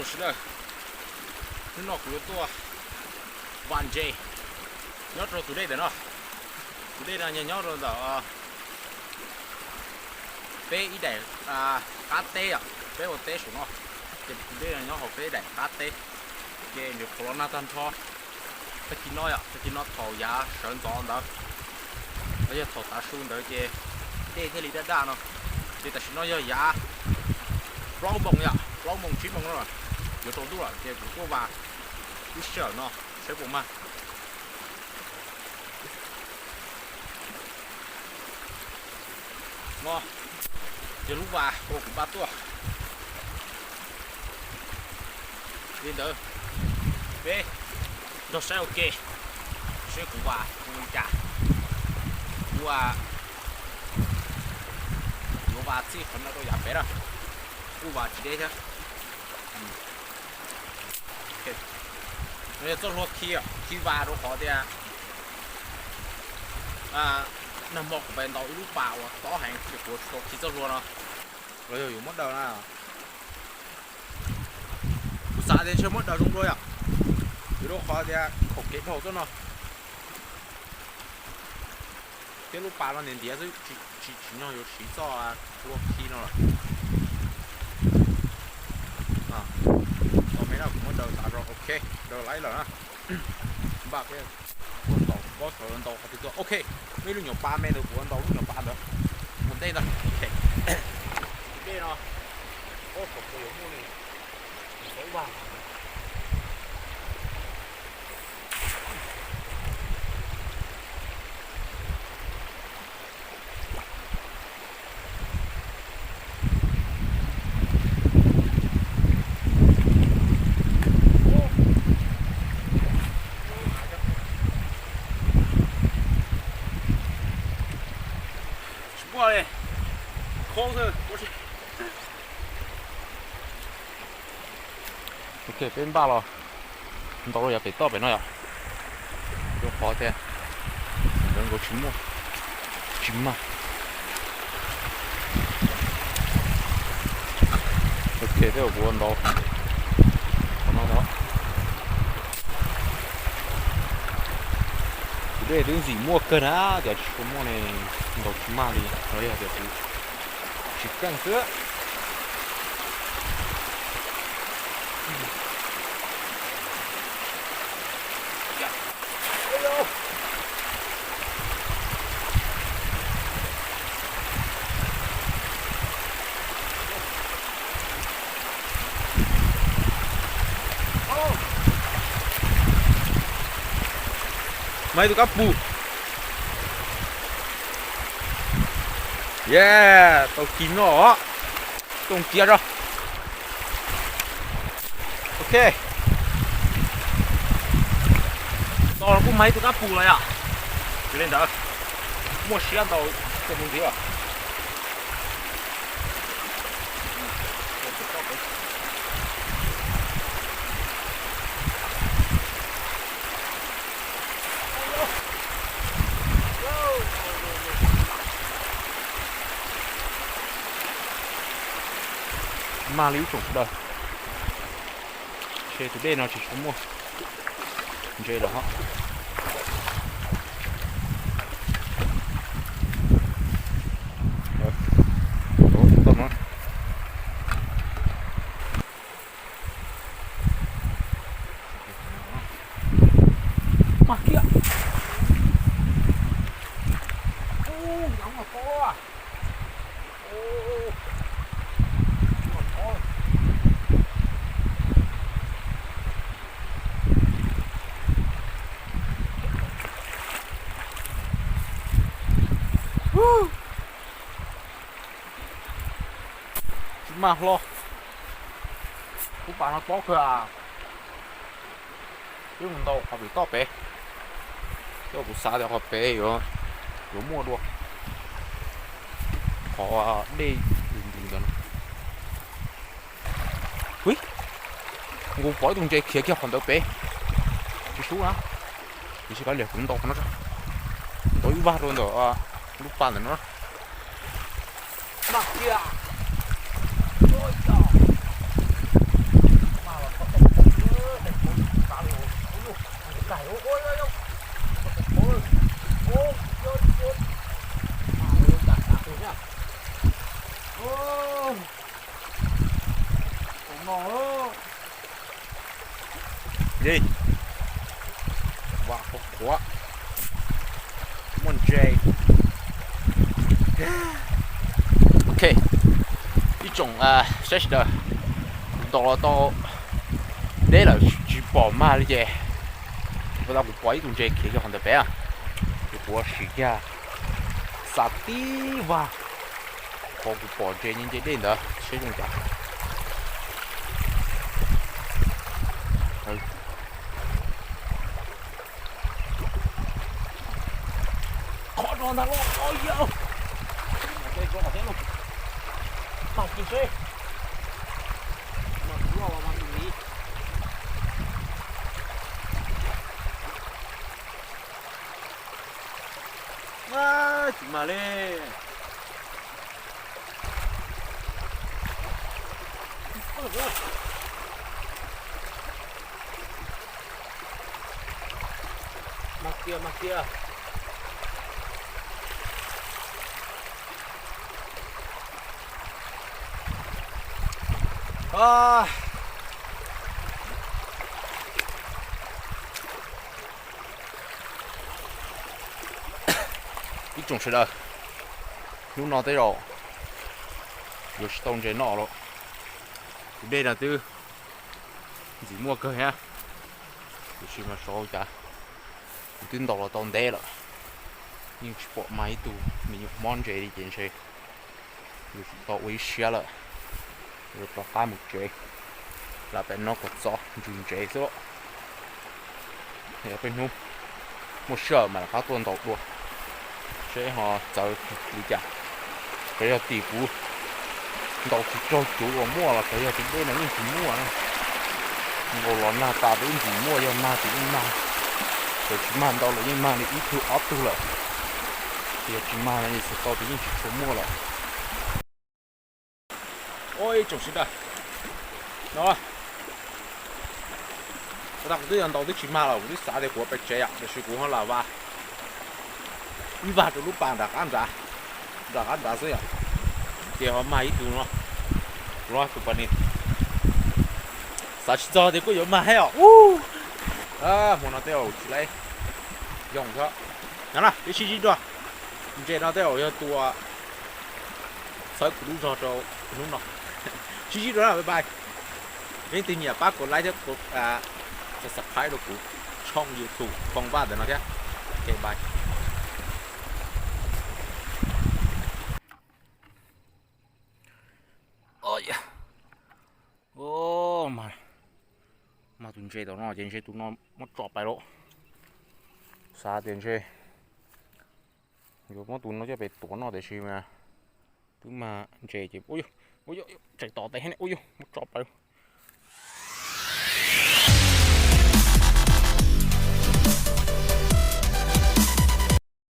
Sawv daws, hnub no kuv yuav tuaj vam ntses nyob rau tus dej ntawm no. Tus dej no nyob rau ntawm peb ib daim qab teb, peb ua teb saum no, ces tus dej no nyob hauv peb daim qab teb, ces nws qhuav los nag tag nrho. Tag kis no yom, tag kis no thaum yav sawv ntxov ntawd los yog thaum tav su ntawd ces dej thiaj li daj daj no. Ces tam sim no yog yav plaub moos yom, plaub moos tsib moos no yuav tsaus ntuj lawm ces kuv tuaj vam ib sij hawm no saib puas mag. No yog lub vas uas kuv npaj tuaj. Li ntawd, peb nrog saib ua ke, seb kuv vas zoo li cas. Kuv yuav vas txij qhov no rau yav pem na, kuj vas tsis deb thiab. No yog txoj hlua khi, khi vas rau qhov tias nag hmo kuv pais ntaus ib lub pas uas tob heev ces kuv tsis tau khi txoj hlua no. Los yog yuav muab daws na, kuv xav tias ntshe muab daws zoo dua yom, vim rau qhov tias khaum kev dhau txoj no thiab lub pas no ntiav ntiav xwb, tsis tsim nyog yuav siv txoj hlua khi no lawm. Tau me no kuv muab daws tas zog, ok, daws laib lawm na. Npaj peb ua ntaus, pob sawv ua ntaus qhov twg tuaj, ok. Muaj ib lub nyuam pas me ntawd kuv ua ntaus lub nyuam pas ntawd mus ntej ntag, ok. Tus dej no, pob sawv kuv yuav muaj li ntau vaj. Tsis muaj li, khaub xwb. Ok, peb npaj los ntaus rau yav pem toj pem no yom. Rau qhov tias ntawd nkaus tsis muaj, tsis mag. Ok, tej zaum kuv ua ntaus qhov no ntag. Kuv dej twb ntxim muaj kawg na, tias tsis tshua muaj ne, ntaus tsis mag li los yog tias kuv tsis keej xwb. Mas ib tug kab pus. Yeah, tau kis no os. Tooj cia tso. Ok. Tos kuj mas ib tug kab pus los yom. Yog li ntawd, muaj siab ntaus tus mus ntxiv os. Mag li ib tsoom sawv daws, ntshe tus dej no tsis tshua muaj ntses lawm hos. Mag kiag. Ub, nyob mas pob. Tsis mag hlo. Lub pas no tob kawg. Peb mus ntaus qhov pem toj pem. Coj kuv xav tias qhov pem yuav, yuav muaj dua qhov dej ntws ntawd. Ui, nkaus pom ib tug ntses khiav kiag qhov ntawd pem. Tsis sub na. Tiam sis kav liam kuv ntaus qhov no, ntaus ib vag rau ntawm lub pas ntawm no. Mag kiag. Ua cas, mag Ua qhuav qhuav, muaj ntses. Ok, ib tsoom saib sawv daws, kuv ntaus los tau deb lawm tsis pom mag li ces puas tau kuv pom ib tug ntses khiav yog qhov ntawm pem, ces kuv sim kiag xa tib vag qhov kuv pom ntses nce dej ntawd seb zoo cas. Qhov no ntag los yog, mas kis seb, mas kuv loj mas tus miv. Tsis mag li. Mag kiag, mag kiag. Ib tsoom sawv daws, hnub no tej zaum yuav tsis tau ntses noj lawm. Tus dej no twb ntxim muaj kawg thiab, tiam sis mas xyov cas kuv twb ntaus los tau ntev lawm, yeej tsis pom mag ib tug me nyuam mob ntses li ces ntshe yuav tsum tau ua ib siab lawm, yuav rov qab mus tsev, lam pem no kom txog ntsws ntsev xwb. Yog peb hnub muaj sij hawm mam rov qab tuaj ntaus dua, seb ho txawv li cas. Txawm yog tim kuv ntaus tsis raug cuv uas muaj los txawm yog tus dej no yeej tsis muaj na. Nkaus los nag tas ces yeej tsis muaj, yog mag ces yeej mag, txawm tsis mag ntau los yeej mag li ib tug ob tug lawm. Yog tsis mag no ces txhais tau tias yeej tsis tshua muaj lawm. Ua ib tsoom sawv daws, no, ua tas kuv twb yog ntaus twb tsis mag los kuv twb xav tias kuv yuav pais tsev yom, tiam sis kuv ho lam vas ib vag rau lub pas nram qab nrad, nram qab nrad xwb yom, ces ho mag ib tug no, kuv tus poj niam xav tsis txog tias kuj yuav mag thiab os. Hmo no tej zaum tsis laib yoo thiab. No na, peb sib ntsib dua, ntses no tej zaum yog tus txhawb kuv lub zog rau hnub no. Sib ntsib dua na, bye bye. Leej twg nyiam pab kuv like thiab kuv subscribe rau kuv tshooj YouTube Phoo Vaj ntawm no thiab. Ok, bye. Mag tus ntses tom no ces ntshe tus no muab tso pais lawm. Xav tias ntshe yuav muab tus no coj pem tuav noj tiam sis mas twb mag ntses ces ua yog, ua yog tseem tom tes thiab ne, ua yog muab tso pais.